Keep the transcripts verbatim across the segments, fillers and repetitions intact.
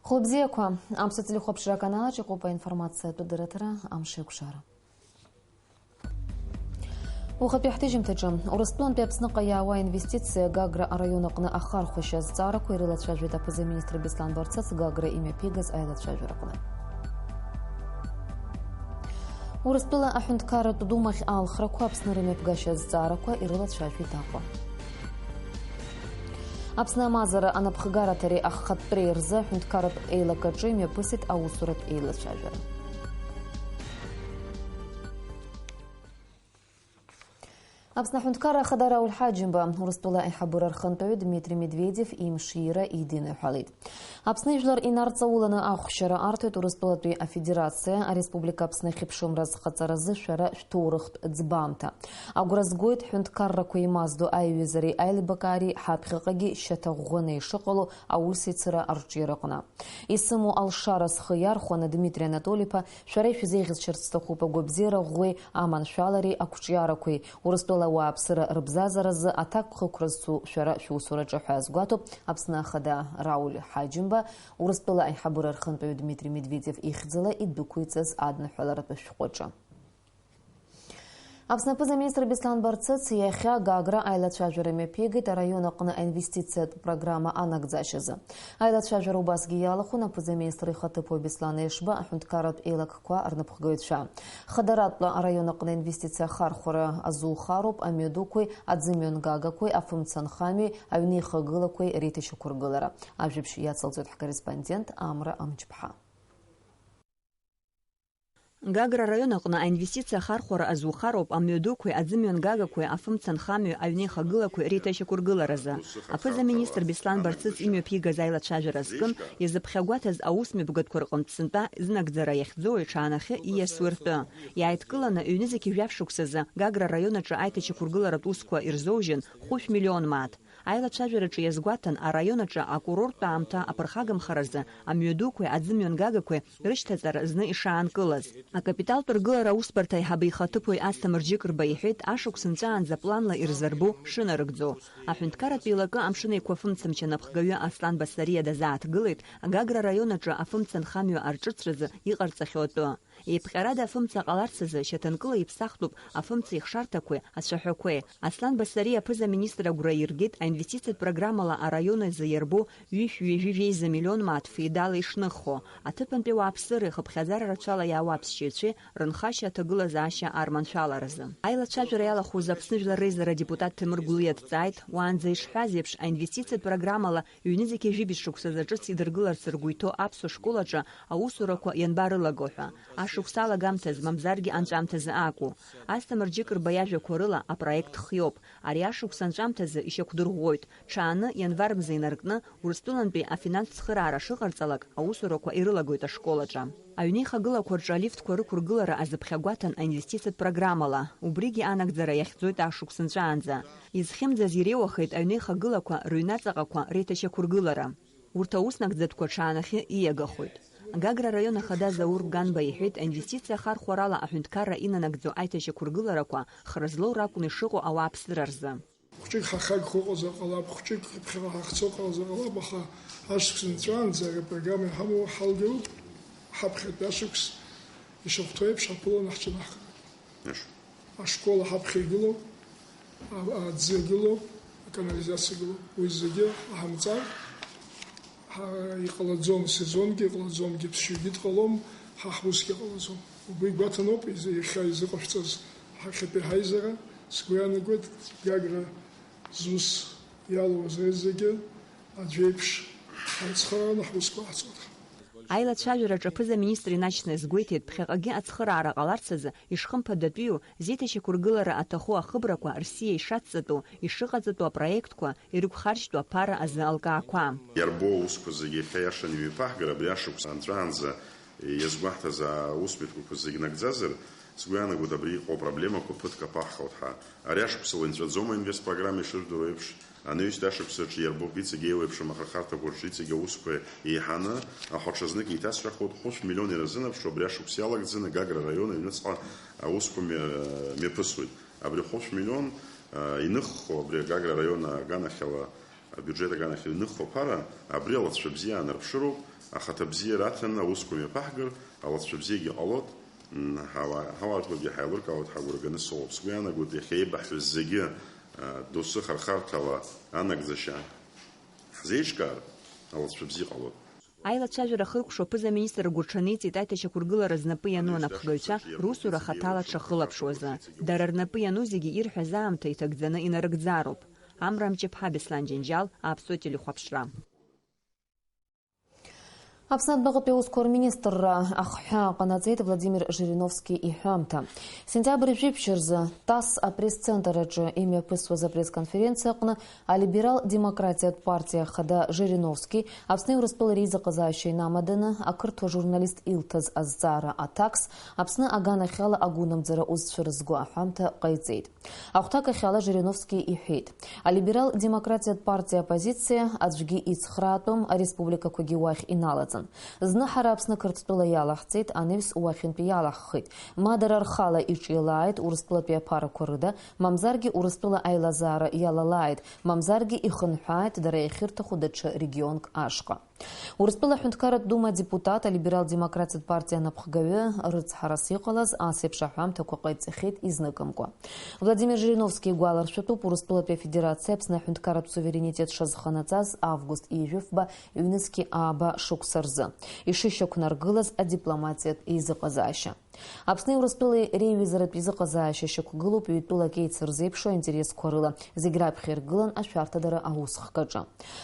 Хәылбзиақәа, аԥсуа телехәаԥшра аканалаҿ иҟоуп аинформациатә дырраҭара Амшеикәшара. Уахатәи ҳҭыжьымҭаҿы, Урыстәылантәи Аԥсныҟа иаауа инвестициа Гагра араион аҟны ахархәашьа азҵаарақәа ирылацәажәеит аԥыза-министр Беслан Барцыц Гагра имҩаԥигаз аилацәажәараҟны. Урыстәыла аҳәынҭқарратә думахь алхрақәа Аԥсны рымҩаԥгашьа азҵаарақәа ирылацәажәеит Аҟәа. Аԥсны амазара анапхгараҭареи аххатәреи рзы аҳәынҭқарратә еилакаҿы имҩаԥысит аусуратә еилацәажәара. Аԥсны аҳәынҭқарра ахада Рауль Ҳаџьымба Урыстәыла аиҳабыра рхантәаҩы Дмитри Медведев имшира идиныҳәалеит. Аԥсны ижәлар инарҵауланы ахәшьара арҭоит Урыстәылатәи Афедерациа, Ареспублика Аԥсны ахьыԥшымра азхаҵаразы шәара шәҭоурыхтә ӡбамҭа. Агәра згоит ҳәынҭқаррақәа имаздо аиҩызареи аилибакаареи ҳаԥхьаҟагьы шьаҭа ӷәӷәаны ишыҟало аусеицура арҿиараҟны. Исымоу алшара схы иархәаны, Дмитри Анатоли-иԥа, шәара ишәзеиӷьасшьарц сҭахуп агәабзиара ӷәӷәеи аманшәалареи ақәҿиарақәеи, Урыстәыла ауааԥсыра рыбзазаразы аҭакԥхықәра зцу шәара шәусураҿы ҳәа азгәаҭоуп Аԥсны Ахада Рауль Ҳаџьымба, Урыстәыла аиҳабыра рхантәаҩы Дмитри Медведев ихьӡала идәықәиҵаз адныҳәаларатә шәҟәаҿы. Аԥсны аԥыза-министр Беслан Барцыц иахьа Гагра аилацәажәара мҩаԥигеит араион аҟны аинвестициатә программа анагӡашьазы. Аилацәажәара убасгьы иалахәын аԥыза-министр ихаҭыԥуаҩ Беслан Ешба, аҳәынҭқарратә еилакқәа рнапхгаҩцәа. Хадаратәла араион аҟны аинвестициа ахархәара азухароуп амҩадуқәеи аӡымҩангагақәеи афымца нхамҩеи аҩнеихагылақәеи реиҭашьақәыргылара. Ажәабжь иацылҵоит ҳкорреспондент Амра Амҷԥҳа. Гагра араион аҟны аинвестициа ахархәара азухароуп амҩадуқәеи аӡымҩангагақәеи афымца нхамҩеи аҩнеихагылақәеи реиҭашьақәыргыларазы. Аԥыза-министр Беслан Барцыц имҩаԥигаз аилацәажәара азкын иазыԥхьагәаҭаз аусмҩаԥгатәқәа рҟынтә сынтәа знагӡара иахьӡоу иҽаанахьы ииасуа ртәы. Иааидкыланы, ҩнызқьи жәаф шықәсазы Гагра араион аҿы аиҭашьақәыргыларатә усқәа ирзоужьын хәышә миллион мааҭ. Аилацәажәараҿы иазгәаҭан араион аҿы акурорттә аамҭа аԥырхагамхаразы амҩадуқәеи аӡымҩангагақәеи рышьҭаҵара зны ишаанкылаз. Акапиталтә ргылара аусбарҭа аиҳабы ихаҭыԥуаҩ Асҭамыр Џьыкрба иҳәеит, ашықәс нҵәаанӡа планла ирзырбо шынарыгӡо. Аҳәынҭқарратә еилакы Амшын Еиқәа афымцамч анапхгаҩы Аслан Басариа дазааҭгылеит Гагра араион аҿы афымца нхамҩа арҿыцразы иҟарҵахьоу атәы. Еиԥҟьарада афымца ҟаларц азы шьаҭанкыла иԥсахтәуп афымца ихшарҭақәеи ацәаҳәақәеи. Аслан Басариа аԥыза-министр агәра аиргеит аинвестициатә программала араион азы иарбоу ҩышә ҩажәи жәеиза миллион мааҭ феидала ишныххо, аҭыԥантәи ауааԥсыреи хыԥхьаӡара рацәала иаауа аԥсшьаҩцәеи рынхашьа аҭагылазаашьа арманшәаларазы. Аилацәажәара иалахәыз Аԥсны Жәлар Реизара адепутат Ҭемыр Гәлиа дҵааит, уаанӡа ишҳәаз еиԥш, аинвестициатә программала ҩнызқьи жәибжь шықәсазы ҿыц идыргыларц ргәы иҭоу аԥсуа школ аҿы аусурақәа ианбарылаго ҳәа. Ашықәс алагамҭазы, мамзаргьы анҵәамҭазы акәу? Асҭамыр Џьыкрба иажәақәа рыла, апроект хиоуп. Ари ашықәс анҵәамҭазы ишьақәдырӷәӷәоит. Ҽааны, ианвар мза инаркны, Урыстәылантәи афинанстә цхыраара шыҟарҵалак, аусурақәа ирылагоит ашкол аҿы. Аҩнеихагылақәа рҿы алифтқәа рықәыргылара азыԥхьагәаҭан аинвестициатә программала. Убригьы анагӡара иахьӡоит ашықәс нҵәаанӡа. Изхьымӡаз иреиуахеит аҩнеихагылақәа рыҩнаҵаҟақәа реиҭашьақәыргылара. Урҭ ауснагӡатәқәа ҽаанахьы ииагахоит. Гагра араион ахада Заур Ганба иҳәеит, аинвестициа ахархәарала аҳәынҭқарра инанагӡо аиҭашьақәыргыларақәа хра злоу ракәны ишыҟоу ауааԥсыра рзы. Хәыҷык ҳахагхо ыҟазар ҟалап, хәыҷык ԥхьаҟа ҳахцо ыҟазар ҟалап, аха ашықәс нҵәаанӡа ари апрограмма иҳамоу ҳалгароуп, ҳаԥхьатәи ашықәс ишахәҭоу еиԥш ҳаԥыланы ҳҽанаҳкылап. Ашкол аҳаԥхьа игылоуп, а-, аӡы агылоуп, аканализациа агылоуп. Уи зегьы ҳамҵар, ҳа-, иҟалаӡом, сезонгьы иҟалаӡом, ԥсшьаҩгьы дҟалом, ҳа ҳусгьы ҟалаӡом. Убри гәаҭаноуп изы-, иахьа изыҟашәҵаз ҳахьатәи ҳаизара. Сгәы иаанагоит, Гагра зус иалоу зегьы аӡә иеиԥш ҳаицхырааны ҳусқәа ҳаҵоит. Аилацәажәараҿы аԥыза-министр инаџьны иазгәеиҭеит, ԥхьаҟагьы ацхыраара ҟаларц азы ишхымԥадатәиу, зеиҭашьақәыргылара аҭаху ахыбрақәа рсиа ишацҵатәу, ишыҟаҵатәу апроектқәа, ирықәхаршьтәу аԥара азы алкаақәа. Иарбоу аусқәа зегьы иахьа иашаны имҩаԥаҳгар, абри ашықәс анҵәаанӡа иазгәаҳҭаз аусмҩаԥгақәа зегь нагӡазар, сгәы иаанагоит, абри иҟоу апроблемақәа ԥыҭк аԥаҳхуеит ҳәа. Ари ашықәс уаҩ нҵәаӡом аинвестпрограмма ишыжәдыруа еиԥш, анаҩстәи ашықәсаҿы иарбоуп иҵегь еиуеиԥшым ахырхарҭақәа рҿы иҵегь аусқәа еиҳаны, аха ҽазнык еиҭасҳәахуеит, хәышә миллион ирзынаԥшуа абри ашықәс иалагӡаны Гагра араион аҩныҵҟа аусқәа мҩа-, мҩаԥысуеит. Абри хәышә миллион, а, иныххо абри Гагра араион аганахьала Абиуџьет аганахьала иныхо аԥара абри алҵшәа бзиа аанарԥшыроуп, ахаҭа бзиа раҭаны аусқәа мҩаԥаҳгар, алҵшәа бзиагьы ҟалоит, м, ҳауаа, ҳауаажәларгьы ҳаилыркаауеит ҳагәра ганы соуп. Сгәы иаанагоит, иахьа еибаҳҳәаз зегьы, а, доусы хархарҭала анагӡашьа ҳзеиҿкаар, алҵшәа бзиа ҟалоит. Аилацәажәара ахыркәшо аԥыза-министр ргәырҽаниҵеит аиҭашьақәыргылара знапы иану анапхгаҩцәа русура хаҭала дшахылаԥшуазы. Дара рнапы иану зегьы ирҳәаз аамҭа иҭагӡаны инарыгӡароуп. Амра Амҷаԥҳа, Беслан Џьынџьал, Аԥсуа телехәаԥшра. Аԥсны адәныҟатәи аусқәа рминистрра ахҳәаа ҟанаҵеит Владимир Жириновски иҳәамҭа. Сентиабр жәиԥшь рзы ТАСС апресс-центр аҿы имҩаԥысуаз апресс-конференциа аҟны алиберал-демократиатә партиа ахада Жириновски Аԥсни Урыстәылеи реизыҟазаашьа инамаданы ақырҭуа журналист илҭаз азҵаара аҭакс Аԥсны аганахьала агәынамӡара узцәырызго аҳәамҭа ҟаиҵеит. Ахәҭакахьала Жириновски иҳәеит, алиберал-демократиатә партиа аппозициа аӡәгьы ицхраатәым, ареспубликақәагьы уахь иналаҵан. Зны ҳара Аԥсны Қырҭтәыла иалаҳҵеит, анаҩс уахьынтәи иалаҳххеит. Ма дара рхала иҿиалааит, Урыстәылатәи аԥарақәа рыда, мамзаргьы Урыстәыла аилазаара иалалааит, мамзаргьы ихынҳәааит дара иахьырҭаху даҽа регионк ашҟа. Урыстәыла Аҳәынҭқарратә Дума адепутат, алиберал-демократиатә партиа анапхгаҩы рыцҳарас иҟалаз ас еиԥш аҳәамҭақәа ҟаиҵахьеит изныкымкәа. Владимир Жириновски игәаларшәатәуп, Урыстәылатәи Афедерациа Аԥсны аҳәынҭқарратә суверенитет шазханаҵаз август ҩажәи фба ҩнызқьи ааба шықәса рзы ишышьақәнаргылаз адипломатиатә еизыҟазаашьа. Аԥсни Урыстәылеи реиҩызаратә еизыҟазаашьа шьақәгылоуп ҩтәылак еицырзеиԥшу аинтересқәа рыла, зегь раԥхьа иргылан ашәарҭадара аусхкаҿы.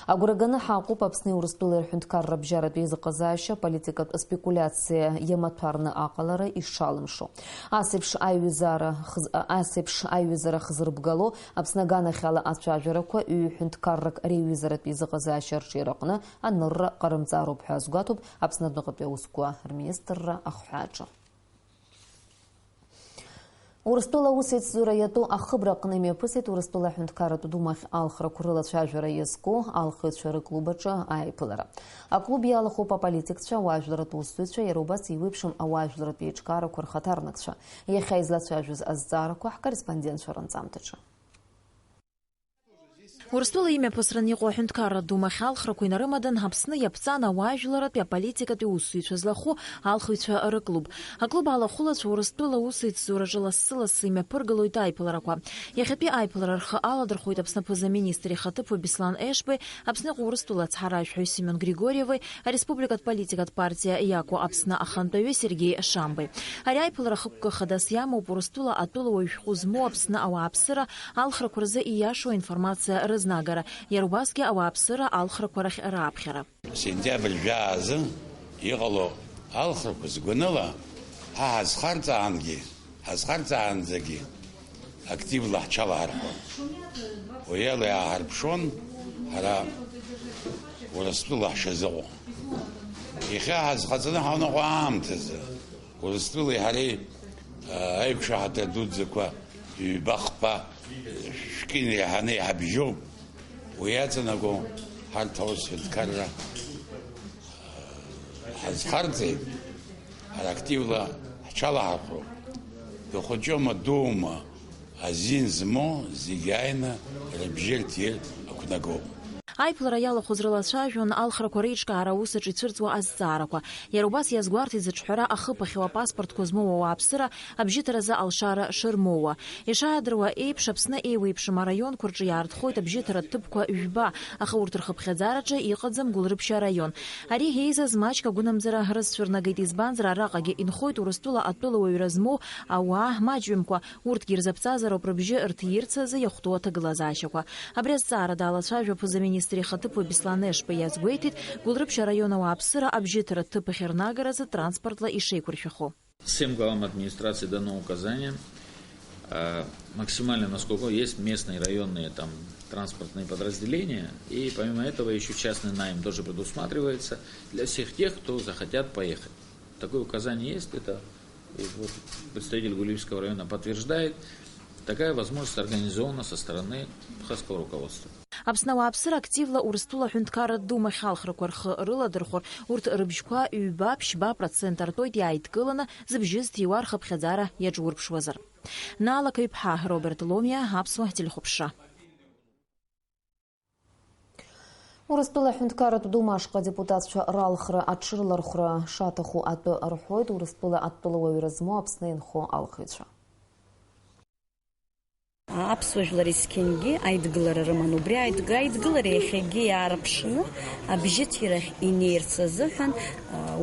Агәра ганы ҳаҟоуп Аԥсни Урыстәылеи рҳәынҭқарра абжьаратә еизыҟазаашьа аполитикатә спекулиациа иамаҭәарны аҟалара ишалымшо. Ас еиԥш аиҩызара хз-, ас еиԥш аиҩызара хзырбгало Аԥсны аганахьала ацәажәарақәа ҩ-ҳәынҭқаррак реиҩызаратә еизыҟазаашьа арҽеираҟны анырра ҟарымҵароуп ҳәа азгәаҭоуп Аԥсны адәныҟатәи аусқәа рминистрра ахҳәааҿы. Урыстәыла аусеицзура иатәу ахыбра аҟны имҩаԥысит Урыстәыла аҳәынҭқарратә Думахь алхрақәа рылацәажәара иазку алхыҩцәа рыклуб аҿы аиԥылара. Аклуб иалахәуп аполитикцәа, ауаажәларратә усзуҩцәа, иара убас еиуеиԥшым ауаажәларратә еиҿкаарақәа рхаҭарнакцәа. Иахьа излацәажәоз азҵаарақәа ҳкорреспондентцәа рынҵамҭаҿы. Урыстәыла имҩаԥысран иҟоу аҳәынҭқарратә Думахь алхрақәа инарымадан Аԥсны иаԥҵан ауаажәларратәи аполитикатәи усзуҩцәа злахәу алхыҩцәа рыклуб. Аклуб алахәылацәа Урыстәыла усеицзураҿы лассы-лассы имҩаԥыргалоит аиԥыларақәа. Иахьатәи аиԥылара рхы аладырхәоит Аԥсны аԥыза-министр ихаҭыԥуаҩ Беслан Ешбеи, Аԥсны Урыстәыла ацҳаражәҳәаҩ Семион Григориеви, ареспубликатә политикатә партиа иаку Аԥсны ахантәаҩы Сергеи Шамбеи. Ари аиԥылара хықәкы хадас иамоуп Урыстәыла атәылауаҩ шәҟәы змоу Аԥсны ауааԥсыра алхрақәа рзы ииашоу аинформациа рызнагара, иара убасгьы ауааԥсыра алхрақәа рахь рааԥхьара. Сентиабр жәаа азы иҟало алхрақәа згәаныла ҳа ҳазхарҵаангьы, ҳазхарҵаанӡагьы активла ҳҽалаҳархәон. Уи ала иааҳарԥшуан ҳара Урыстәыла ҳшазыҟоу. Иахьа ҳазхаҵаны ҳаныҟоу аамҭазы, Урыстәылеи ҳареи, а, аиқәшаҳаҭра дуӡӡақәа ҩба-хԥа шәкы инеиҳаны иҳабжьоуп. Уи иаҵанакуа ҳарҭ аус ҳәынҭқарра, а, ҳазхарҵеит, ҳара активла ҳҽалаҳархәроуп. Дыхәыҷума, дуума, азин змоу зегьы ааины рыбжьы рҭир ақәнагоуп. Аиԥылара иалахәыз рылацәажәон алхрақәа реиҿкаара аус аҿы ицәырҵуа азҵаарақәа. Иара убас иазгәарҭеит зыҿҳәара ахыԥахьоу апаспортқәа змоу ауааԥсыра абжьыҭаразы алшара шырмоуа. Ишаадыруа еиԥш, Аԥсны еиуеиԥшым араионқәа рҿы иаартхоит абжьыҭаратә ҭыԥқәа жәба, аха урҭ рхыԥхьаӡараҿы иҟаӡам Гәылрыԥшь араион. Ари еизаз маҷк агәынамӡара рызцәырнагеит, избанзар, араҟагьы инхоит Урыстәыла атәылауаҩра змоу ауаа маҷҩымкәа, урҭгьы ирзаԥҵазароуп рыбжьы рҭирц азы иахәҭоу аҭагылазаашьақәа. Абри азҵаара далацәажәо аԥыза-министр ихаҭыԥуаҩ Беслан Ешба иазгәеиҭеит, Гәылрыԥшь араион ауааԥсыра абжьыҭаратә ҭыԥ ахь рнагаразы транспортла ишеиқәыршәахо. Всем главам администрации дано указание, а, максимально, насколько есть местные районные там транспортные подразделения, и помимо этого еще частный найм тоже предусматривается для всех тех, кто захотят поехать. Такое указание есть, это, и вот, представитель Гулрыпшского района подтверждает, такая возможность организована со стороны абхазского руководства. Аԥсны ауааԥсыра активла Урыстәыла аҳәынҭқарратә Думахь алхрақәа рхы рыладырхәыр, урҭ рыбжьқәа ҩба-ԥшьба процент артоит иааидкыланы зыбжьы зҭиуа рхыԥхьаӡара иаҿурԥшуазар. Наала Каҩԥҳа, Роберт Ломиа, Аԥсуа телехәаԥшра. Урыстәыла аҳәынҭқарратә дума ашҟа адепутатцәа ралхра аҽрылархәра шаҭаху атәы рҳәоит Урыстәыла атәылауаҩра змоу Аԥсны инхо алхыҩцәа. Аԥсуа жәлар есқьынгьы аидгылара рыман. Убри аидг-, аидгылара иахьагьы иаарԥшны абжьыҭирахь инеирц азыҳәан, а,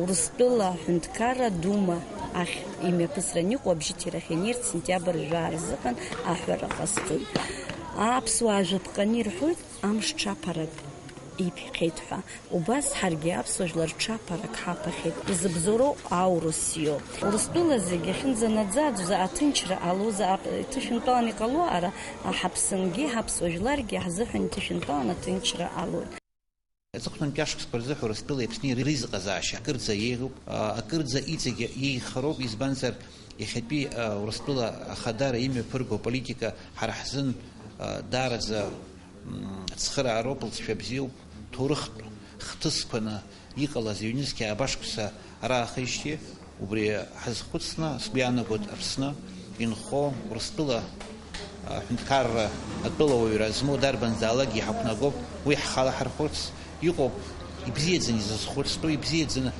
Урыстәыла аҳәынҭқарра Дума ахь имҩаԥысран иҟоу абжьыҭирахь инеирц сентиабр жәаа рзыҳәан аҳәара ҟасҵоит. Аԥсуаа жәаԥҟаны ирҳәоит, амш ҽаԥарак иԥхьеит ҳәа. Убас ҳаргьы аԥсуа жәлар ҽаԥарак ҳаԥахьеит. Изыбзоуроу аурыс иоуп. Урыстәыла зегьы ахьынӡанаӡа аӡәзаҟа аҭынчра ҟалозар, ап-, иҭышәынтәалан иҟало ара, ҳаԥсынгьы, ҳаԥсуа жәларгьы ҳзыҳәан иҭышәынтәалан аҭынчра ҟалоит. Аҵыхәтәантәи ашықәсқәа рзы Урыстәылеи Аԥсни ризыҟазаашьа акырӡа еиӷьуп, а, акырӡа иҵегьы иеиӷьхароуп, избанзар, иахьатәи, а, Урыстәыла ахадара имҩаԥырго аполитика ҳара ҳзын, а, даараӡа, м, цхыраароуп, лҵшәа бзиоуп, ҭоурыхтә хҭысқәаны иҟалаз ҩнызқьи ааба шықәса ара аахижьҭеи, убри ҳазхәыцны, сгәы иаанагоит, Аԥсны инхо Урыстәыла аҳәынҭқарра атәылауаҩра змоу дарбанзаалакгьы иҳақәнагоуп, уи ҳхала ҳархәыц иҟоуп, ибзиаӡаны изызхәыцтәу, ибзиаӡаны,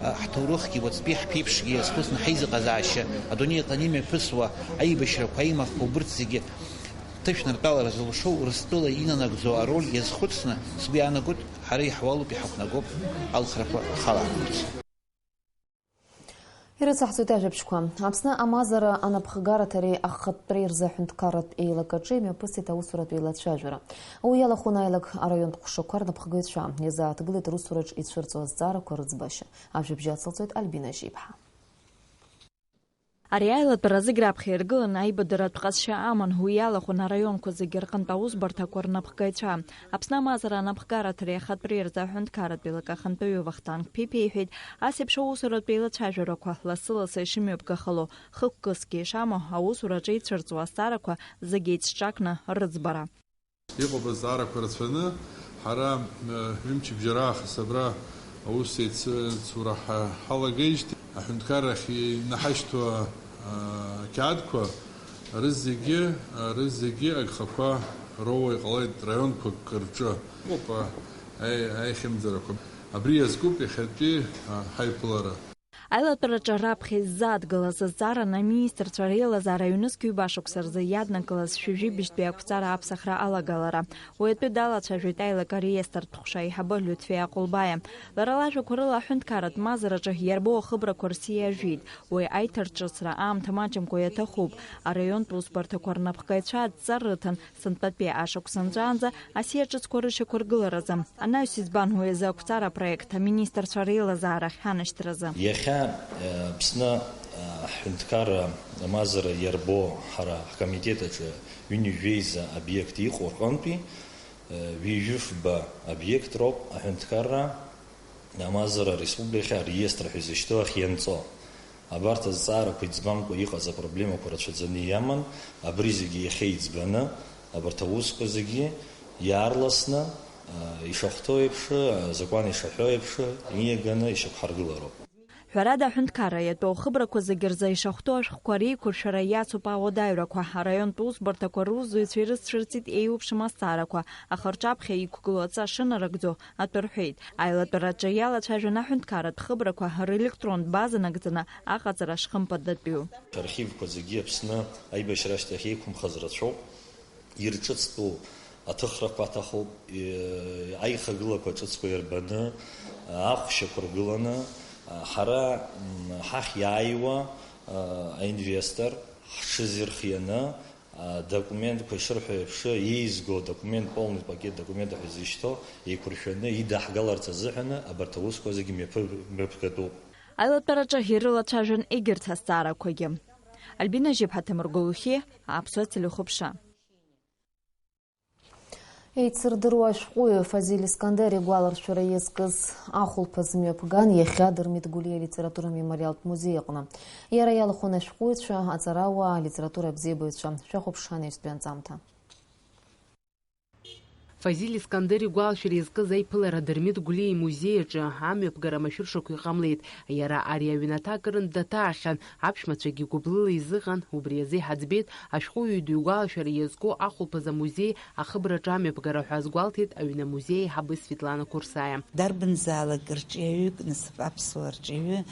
а, ҳҭоурыхгьы уаҵәтәи ҳԥеиԥшгьы иазхәыцны ҳаизыҟазаашьа, адунеи аҟны имҩаԥысуа аибашьрақәа, аимахқәа убырҭ зегьы ҭышәныртәалара зылшо Урыстәыла инанагӡо ароль иазхәыцны, сгәы иаанагоит, ҳара иаҳуалуп, иҳақәнагоуп алхрақәа халархәырц. Ирыцаҳҵоит ажәабжьқәа. Аԥсны амазара анапхгараҭареи ахатәреи рзы аҳәынҭқарратә еилакаҿы имҩаԥысит аусуратә еилацәажәара. Уи иалахәын аилак араионтә ҟәшақәа рнапхгаҩцәа, иазааҭгылеит русураҿ ицәырҵуа азҵаарақәа рыӡбашьа. Ажәабжь ацылҵоит Альбина Жьиԥҳа. Ари аилатәара зегь раԥхьа иргыланы аибадырратә ҟазшьа аман, уи иалахәын араионқәа зегьы рҟынтә аусбарҭақәа рнапхгаҩцәа. Аԥсны амазара анапхгараҭареи ахатәреи рзы аҳәынҭқарратә еилак ахантәаҩы Вахтанг Ԥиԥиа иҳәеит, ас еиԥш аусуратә еилацәажәарақәа лассы-лассы ишымҩаԥгахало, хықәкысгьы ишамоу, аусураҿы ицәырҵуа азҵаарақәа зегь еицҿакны рыӡбара. Иҟоуп азҵаарақәа рацәаны, ҳара, э, ҩымчыбжьа раахыс абра аус еицура ҳа-, ҳалагеижьҭеи аҳәынҭқаррахь инаҳашьҭуа, э, ақьаадқәа рызегьы, э, рызегьы агхақәа роуа иҟалеит раионқәак рҿы. Иҟоуп, э, аи-, аихьымӡарақәа. Абри иазкуп иахьатәи, э, ҳаиԥылара. Аилатәараҿы раԥхьа иззааҭгылаз азҵаараны аминистрцәа реилазаара ҩнызқь ҩба шықәса рзы иаднакылаз шәи жәибжьтәи ақәҵара аԥсахра алагалара. Уи атәы далацәажәеит аилак ареестртә ҟәша аиҳабы Лиуҭфиа Аҟәылбаиа. Лара лажәақәа рыла аҳәынҭқарратә мазараҿы иарбоу ахыбрақәа рсиа жәит. Уи аиҭарҿыцра аамҭа маҷымкәа иаҭахуп. Араионтә усбарҭақәа рнапхгаҩцәа адҵа рыҭан, сынтәатәи ашықәс анҵәаанӡа асиа ҿыцқәа рышьақәыргыларазы. Анаҩс избан уи азы ақәҵара апроект аминистрцәа реилазаарахь анашьҭразы? Иахьа, э, Аԥсны, э, ҳҳәынҭқарра амазара иарбоу ҳара ҳкомитет аҿы ҩынҩажәеиза обиект иҟоу рҟынтәи, э, ҩажәифба обиект роуп аҳәынҭқарра амазара ареспубликахь ареестр ҳәа изышьҭоу ахьианҵо. Абарҭ азҵаарақәа иӡбамкәа иҟаз апроблемақәа рацәаӡаны иаман, абри зегьы иахьа иӡбаны, абарҭ аусқәа зегьы иаарласны, а, ишахәҭоу еиԥш, азакәан ишаҳәо еиԥш, ииаганы ишьақәҳаргылароуп. Ҳәарада, аҳәынҭқарра иатәу ахыбрақәа зегьы рзы ишахәҭоу ашәҟәқәа реиқәыршәара иацуп ауадаҩрақәа, араионтә усбарҭақәа русзуҩцәа ирыцәырҵит еиуеиԥшым азҵаарақәа, аха рҿаԥхьа иқәгылоу адҵа шынарыгӡо, атәы рҳәеит. Аилатәараҿы иалацәажәон аҳәынҭқарратә хыбрақәа релектронтә база нагӡаны аҟаҵара шхымԥадатәиу. Архивқәа зегьы Аԥсны аибашьра ашьҭахь еиқәымхаз рацәоуп. Ирҿыцтәу аҭыхрақәа аҭахуп, е, аихагылақәа ҿыцқәа ирбаны, ахәшьақәа ргыланы, ҳара, м, ҳахь иааиуа, а, аинвестор ҳҽызирхианы, Адокументқәа ишырҳәо еиԥш, еизго адокумент, полный пакет документов ҳәа зышьҭоу еиқәыршәаны идаҳгаларц азыҳәаны абарҭ аусқәа зегьы мҩаԥы-, мҩаԥгатәуп. Аилатәараҿы ирылацәажәон егьырҭ азҵаарақәагьы. Альбина Жьиԥҳа, Ҭемыр Гәлухьиа, Аԥсуа телехәаԥшра. Еицырдыруа ашәҟәыҩҩы Фазиль Искандер игәаларшәара иазкыз ахәылԥаз мҩаԥган иахьа Дырмит Гәлиа алитература мемориалтә музеи аҟны. Иара иалахәын ашәҟәыҩҩцәа, аҵарауаа, алитература абзиабаҩцәа. Шәахәаԥш анаҩстәи анҵамҭа. Фазиль Искандер игәалашәара иазкыз аиԥылара Дырмит Гәлиа имузеи аҿы амҩаԥгара машәыршақә иҟамлеит. Иара ари аҩнаҭа акырынтә даҭаахьан, аԥшәмацәагьы гәыблыла изыҟан, убри азы иҳаӡбеит ашәҟәыҩҩы ду игәалашәара иазку ахәылԥаз амузеи ахыбраҿы амҩаԥгара ҳәа азгәалҭеит аҩны амузеи аиҳабы Светлана Курсаиа. Дарбанзаалак рҿиаҩык насыԥ аԥсуа рҿиаҩы,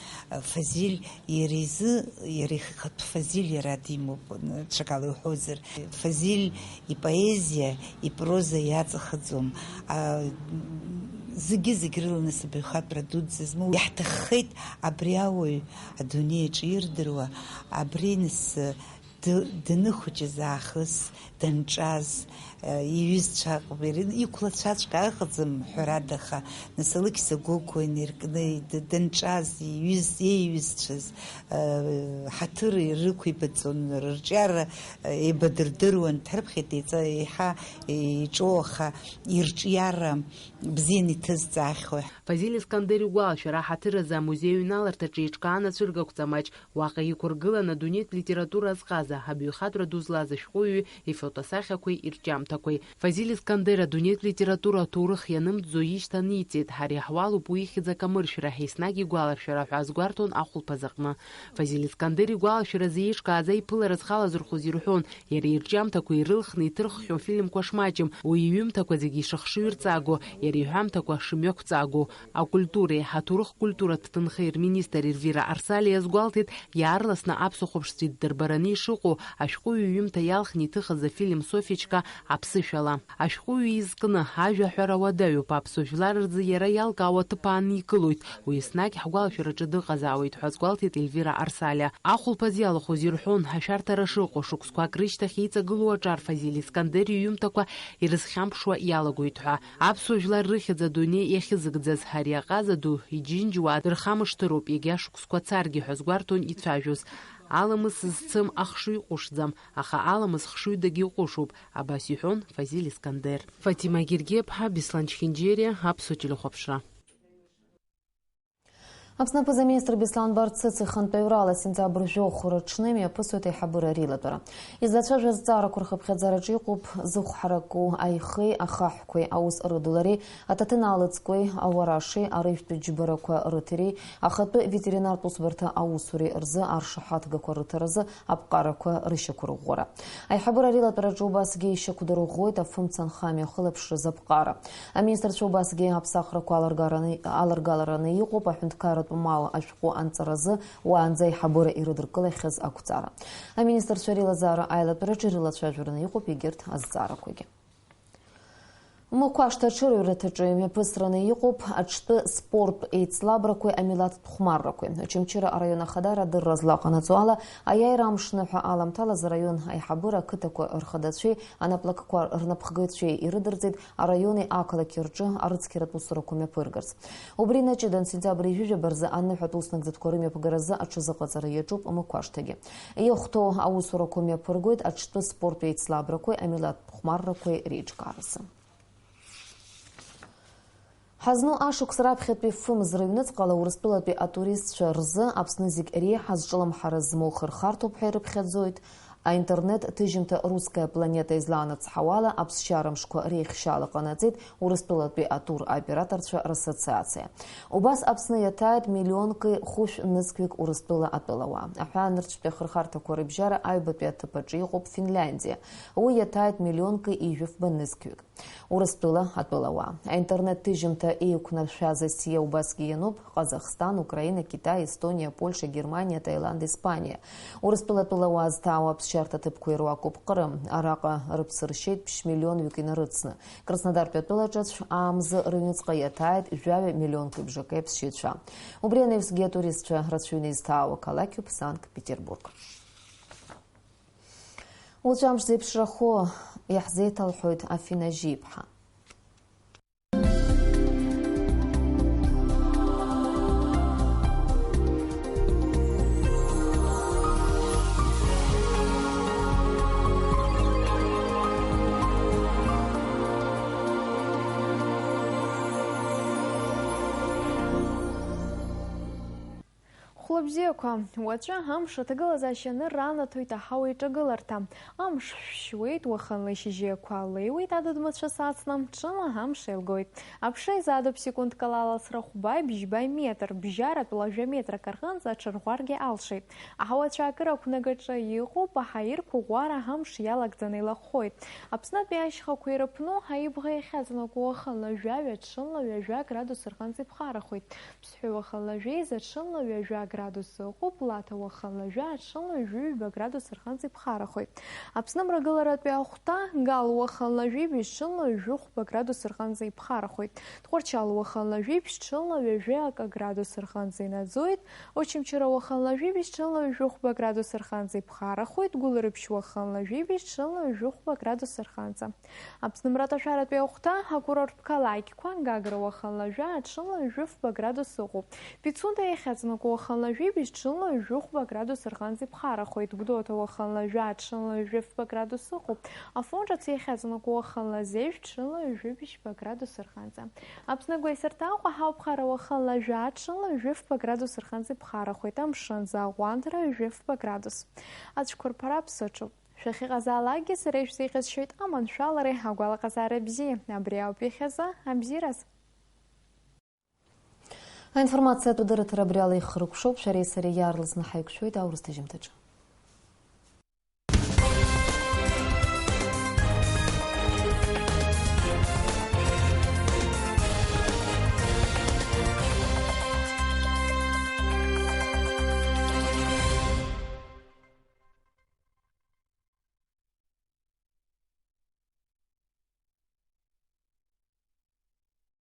Фазиль, иара изы, иара ихатә Фазиль иара димоуп, ҽакала иуҳәозар. Фазиль ипоезиа, ипроза иаҵахаӡом. А, зегьы-зегь рыла нас абаҩхатәра дуӡӡа змоу. Иаҳҭаххеит абри ауаҩ адунеи аҿы ирдыруа, абри нас д-, даныхәыҷыз аахыс, данҿаз, э, иҩызцәа аҟны ири-, иқәлацәаҵәҟьа ыҟаӡам, ҳәарада, аха нас Алықьса Гогәуа инаркны д-, данҿаз, иҩыз-, иеиҩызцәаз, э, ҳаҭыр ирықәибаҵон, рырҿиара, э, еибадырдыруан, дҳарԥхьеит еиҵа-, еиҳа иҿоу, аха ирҿиара бзианы иҭызҵаахьоу. Фазиль Искандер игәалашәара аҳаҭыр азы амузеи аҩналарҭаҿы еиҿкаан ацәыргақәҵа маҷ, уаҟа иқәыргылан адунеитә литература азҟаза, абаҩхатәра ду злаз ашәҟәыҩҩы ифотосахьақәеи ирҿиамҭақәеи. Фазиль Искандер адунеитә литература аҭоурых ианымҵӡо ишьҭаниҵеит, ҳара иаҳуалуп уи ихьӡ акамыршәра ҳәа еснагь игәаларшәара ҳәа азгәарҭон ахәылԥаз аҟны. Фазиль Искандер игәалашәаразы еиҿкааз аиԥылара зхалазырхәыз ирҳәон, иара ирҿиамҭақәа ирылхны иҭырххьоу фильмқәа шмаҷым, уи иҩымҭақәа зегьы ишыхшыҩрҵаго, иара иҳәамҭақәа шымҩақәҵаго. Акультуреи ҳаҭоурых-культуратә ҭынхеи рминистр Ельвира Арсалиа иазгәалҭеит, иаарласны аԥсуа хәаԥшцәа иддырбараны ишыҟоу, ашәҟәыҩҩы иҩымҭа иалхны иҭыхыз афильм Софиечка аԥсышәала. Ашәҟәыҩҩы изкны, ажәа аҳәара уадаҩуп, аԥсуа жәлар рзы иара иалкаауа аҭыԥ аанникылоит, уи еснагь ҳгәалашәараҿы дыҟазаауеит ҳәа азгәалҭеит Ельвира Арсалиа. Ахәылԥаз иалахәыз ирҳәон, ашәарҭара шыҟоу, шықәсқәак рышьҭахь иҵагылоу аҿар Фазиль Искандер иҩымҭақәа ирызхьамԥшуа иалагоит ҳәа. Аԥсуа жәлар рыхьӡ адунеи иахьызыгӡаз, ари аҟаза ду иџьынџьуа дырхамышҭыроуп, егьа шықәсқәа царгьы ҳәа азгәарҭон ицәажәоз. Аламыс зцым ахшыҩ ҟәышӡам, аха аламыс хшыҩ дагьыҟәышуп, абас иҳәон Фазиль Искандер. Фатима Гергиаԥҳа, Беслан Чхинџьериа, Аԥсуа телехәаԥшра. Аԥсны аԥыза-министр Беслан Барцыц ихантәаҩрала сентиабр жәохә рыҽны имҩаԥысуеит аиҳабыра реилатәара. Излацәажәо азҵаарақәа рхыԥхьаӡараҿы иҟоуп зыхәҳараку аихеи ахаҳәқәеи аус рыдулареи, аҭаҭын аалыҵқәеи ауарашеи, арыжәтә џьбарақәа рыҭиреи, ахатәы ветеринартә усбарҭа аусуреи рзы аршаҳаҭгақәа рыҭаразы аԥҟарақәа рышьақәырӷәӷәара. Аиҳабыра реилатәараҿы убасгьы ишьақәдырӷәӷәоит афымца анхамҩа ахылаԥшразы аԥҟара. Аминистрцәа убасгьы аԥсахрақәа аларгараны, аларгалараны иҟоуп аҳәынҭқарратә мал ашәҟәы анҵаразы уаанӡа аиҳабыра ирыдыркылахьаз ақәҵара. Аминистрцәа реилазаара аилатәараҿы ирылацәажәараны иҟоуп егьырҭ азҵаарақәагьы. Мықәашҭа аҽырҩраҭаҿы имҩаԥысраны иҟоуп аҽтәы спорттә еицлабрақәеи амилаҭтә хәмаррақәеи. Очамчыра араион ахадара адырра злаҟанаҵо ала, аиааира амшны ҳәа аламҭалаз араион аиҳабыра ақыҭақәа рхадацәеи анаплакқәа рнапхгаҩцәеи ирыдырҵеит араиони ақалақьи рҿы арыцқьаратә усурақәа мҩаԥыргарц. Убри инаҷыдан, сентиабр ҩажәижәаба рзы аныҳәатә уснагӡатәқәа рымҩаԥгаразы аҽазыҟаҵара иаҿуп Мықәашҭагьы. Иахәҭоу аусурақәа мҩаԥыргоит аҽтәы спорттә еицлабрақәеи амилаҭтә хәмаррақәеи реиҿкааразы. Ҳазну ашықәс раԥхьатәи фымз рыҩныҵҟала Урыстәылатәи атуристцәа рзы Аԥсны зегь реиҳа зҿлымҳара змоу хырхарҭоуп ҳәа ирыԥхьаӡоит. Аинтернет ҭыжьымҭа Русская планета излаанацҳауала аԥсшьара мшқәа реихшьаала ҟанаҵеит Урыстәылатәи атур операторцәа рассоциациа. Убас Аԥсны иаҭааит миллионки хәышә нызқьҩык Урыстәыла атәылауаа. Аҳәаанырцәтәи ахырхарҭақәа рыбжьара аҩбатәи аҭыԥ аҿы иҟоуп Финляндиа. Уи иаҭааит миллионки ҩажәи фба нызқьҩык. Урыстәыла атәылауаа. Аинтернет ҭыжьымҭа еиқәнаршәаз асиа убасгьы иануп Ҟазахстан, Украина, Китай, Естониа, Польша, Германиа, Таиланд, Испаниа. Урыстәыла атәылауаа зҭаау аԥсшьарҭа ҭыԥқәа ируакуп Ҟрым. Араҟа рыԥсы ршьеит ԥшь миллионҩык инарыцны. Краснодартәи атәылаҿы аӡә аамзы рыҩныҵҟа иаҭааит жәаҩа миллионқәеи бжаки аԥсшьаҩцәа. Убри анаҩсгьы атуристцәа рацәаҩны изҭаау ақалақьуп Санкт-Петербург. Уаҵәы амш зеиԥшрахо иаҳзеиҭалҳәоит Афина Жьиԥҳа. Бзиақәа, уаҵәы амш аҭагылазаашьа анырра анаҭоит аҳауа иҿагыларҭа. Амш шәшьуеит, уахынла ишьыжьы ақәа леиуеит, адыд-мацәыс ацны, ҽынла амш еилгоит. Аԥша изаатуп секундк ала аласра хәба, бжьба метр, бжьаратәла жәа метрак рҟынӡа аҽарӷәӷәаргьы алшеит. Аҳауа ацәаакыра ақәнагаҿы иҟоуп, аҳаирқәа ӷәӷәара амш иалагӡаны илахәхоит. Аԥснытәи ашьхақәа ирыԥну, аибӷа иахьаҵанакуа уахынла жәаҩа, ҽынла ҩажәа градус рҟынӡа иԥхарахоит. Ԥсҳәы уахынла жәеиза, ҽынла ҩажәа градус ыҟоуп, Лаҭа уахынла жәа, ҽынла ҩажәи ҩба градус рҟынӡа иԥхарахоит. Аԥсны мрагыларатәи ахәҭа, Гал уахынла жәибжь, ҽынла ҩажәи хәба градус рҟынӡа иԥхарахоит. Тҟәарчал уахынла жәибжь, ҽынла ҩажәи акы градус рҟынӡа инаӡоит. Очамчыра уахынла жәибжь, ҽынла ҩажәи хәба градус рҟынӡа иԥхарахоит. Гәылрыԥшь уахынла жәибжь, ҽынла ҩажәи хәба градус рҟынӡа. Аԥсны мраҭашәаратәи ахәҭа, акурорттә қалақьқәа, Гагра уахынла жәа, ҽынла ҩажәи фба градус ыҟоуп. Пицунда иахьаҵанакуа уахынла жәибжь, ҽынла ҩажәи хәба градус рҟынӡа иԥхарахоит. Гәдоуҭа уахынла жәа, ҽынла ҩажәи фба градус ыҟоуп. Афон ҿыц иахьаҵанакуа уахынла зежә, ҽынла ҩажәи бжьба градус рҟынӡа. Аԥсны агәеисырҭа Аҟәа ҳауԥхара уахынла жәа, ҽынла ҩажәи фба градус рҟынӡа иԥхарахоит. Амшын аӡы аҟәандара ҩажәи фба градус. Ацәқәырԥара ԥсыҽуп. Шәахьыҟазаалакгьы сара ишәзеиӷьасшьоит аманшәалареи агәалаҟазаара бзиеи. Абри ауп иахьазы абзиараз. Аинформациатә дырраҭара абри ала ихыркәшоуп, шәареи сареи иаарласны ҳаиқәшәоит аурыс ҭыжьымҭаҿы.